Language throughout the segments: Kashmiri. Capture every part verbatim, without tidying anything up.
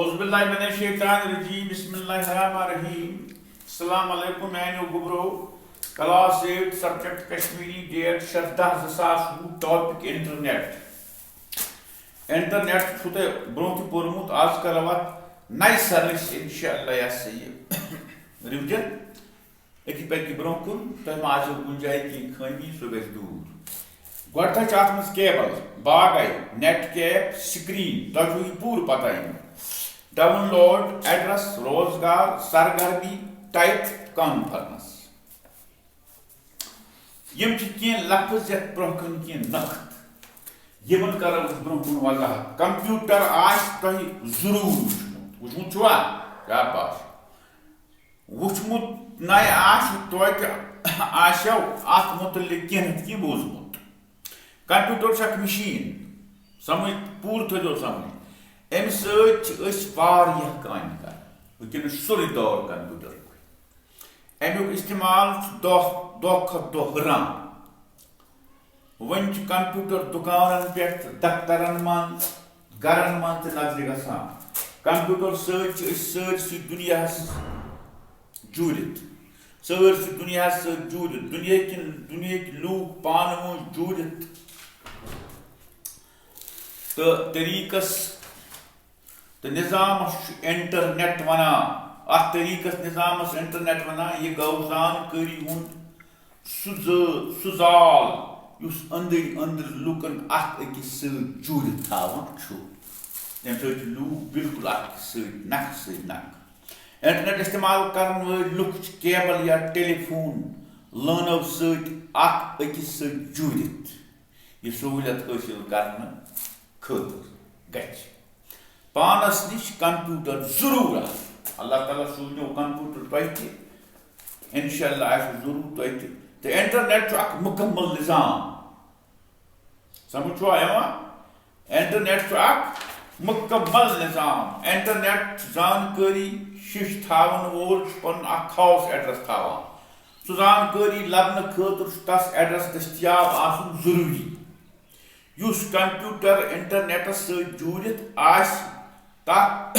اعوذ باللہ من الشیطان الرجیم، بسم اللہ الرحمن الرحیم۔ السلام علیکم میانیو گوبرو۔ Class eight, subject Kashmiri, date شردہ زٕ ساس وُہ، ٹاپک انٹرنیٹ۔ انٹرنیٹ چھُو تۄہہِ برونٛہہ تہِ پوٚرمُت، آز کرو اتھ نَیہِ سرٕ أسۍ انشاءاللہ یہِ ہسا یہِ ریوجن۔ أکہِ پکہِ برونٛہہ کُن، تۄہہِ ما آسیو کُنہِ جایہِ کینٛہہ خٲمی، سُہ گژھِ دوٗر۔ گۄڈٕ تھٲے چھِ اتھ منٛز کیبل، باقٕے نیٹ کیپ، سکرین، تۄہہِ چھُو یہِ پوٗرٕ پتہ اَمیُک۔ ڈاؤن لوڈ، ایڈریس، روزگار، سرگرمی، ٹائپ، کانفرنس۔ یِم چھِ کینٛہہ لفظ یتھ برونٛہہ کُن کینٛہہ نقط، یِمن کرو أسۍ برونٛہہ کُن وضاحت۔ کمپیوٹر آسہِ تۄہہِ ضروٗر وٕچھمُت، وٕچھمُت چھُوا؟ شاباش۔ وٕچھمُت نَے آسہِ توتہِ آسیو اتھ متعلق کینٛہہ نتہٕ کینٛہہ بوٗزمُت۔ کمپیوٹر چھُ اکھ مشین، سمجھ، پوٗرٕ تھٲیزیو سمجھ۔ امہِ سۭتۍ چھِ أسۍ واریاہ کامہِ کران۔ وٕنکیٚنس چھُ سورُے دور کمپیوٹر۔ امیُک استعمال چھُ دۄہ، دۄہ کھۄتہٕ دۄہ ہُران۔ وۄنۍ چھُ کمپیوٹر دُکانن پٮ۪ٹھ، دفترن منٛز، گرن منٛز تہِ نظرِ گژھان۔ کمپیوٹر سۭتۍ چھِ أسۍ سٲرسٕے دُنیاہس جوٗڑِتھ، سٲرسٕے دُنیاہس سۭتۍ جوٗڑِتھ، دُنیاہٕکۍ، دُنیاہٕکۍ لوٗکھ پانہٕ ؤنۍ جوٗڑِتھ تہٕ طریٖقس تہٕ نظامس چھُ انٹرنیٹ ونان۔ اتھ طریقس نظامس انٹرنیٹ ونان۔ یہِ گوٚو زانکٲری ہُنٛد سُہ زٲ-، سُہ زال یُس أنٛدٕرۍ أنٛدٕرۍ لوٗکن اکھ أکِس سۭتۍ جوٗڑِتھ تھاوان چھُ۔ تَمہِ سۭتۍ چھِ لوٗکھ بالکل اکھ أکِس سۭتۍ نکھٕ سۭتۍ نکھٕ۔ انٹرنیٹ استعمال کرن وٲلۍ لُکھ چھِ کیبل یا ٹیلی فون لٲنو سۭتۍ اکھ أکِس سۭتۍ جوٗڑِتھ۔ یہِ سہوٗلیت حٲصِل کرنہٕ خٲطرٕ گژھِ پانس نِش کمپیوٹر ضروٗر آسُن۔ اللہ تعالیٰ سوٗزنو کمپیوٹر تۄہہِ تہِ، انشاءاللہ آسہِ ضروٗر تۄہہِ تہِ۔ تہٕ انٹرنیٹ چھُ اکھ مُکمل نظام۔ سمجھ چھُوا یِوان؟ انٹرنیٹ چھُ اکھ مُکمل نظام۔ انٹرنیٹ چھُ زانکٲری شیٚش تھاون وول، چھُ پنُن اکھ خاص ایڈریس تھاوان۔ سُہ زانکٲری لبنہٕ خٲطرٕ چھُ تس ایڈریس دٔستیاب آسُن ضروٗری۔ یُس کمپیوٹر انٹرنیٹس سۭتۍ جوٗڑِتھ آسہِ، تتھ،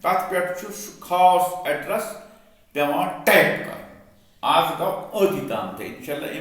تتھ پٮ۪ٹھ چھُ سُہ خاص ایڈریس پٮ۪وان ٹائپ کرُن۔ آز گوٚو أتی تام تہٕ انشاءاللہ امہِ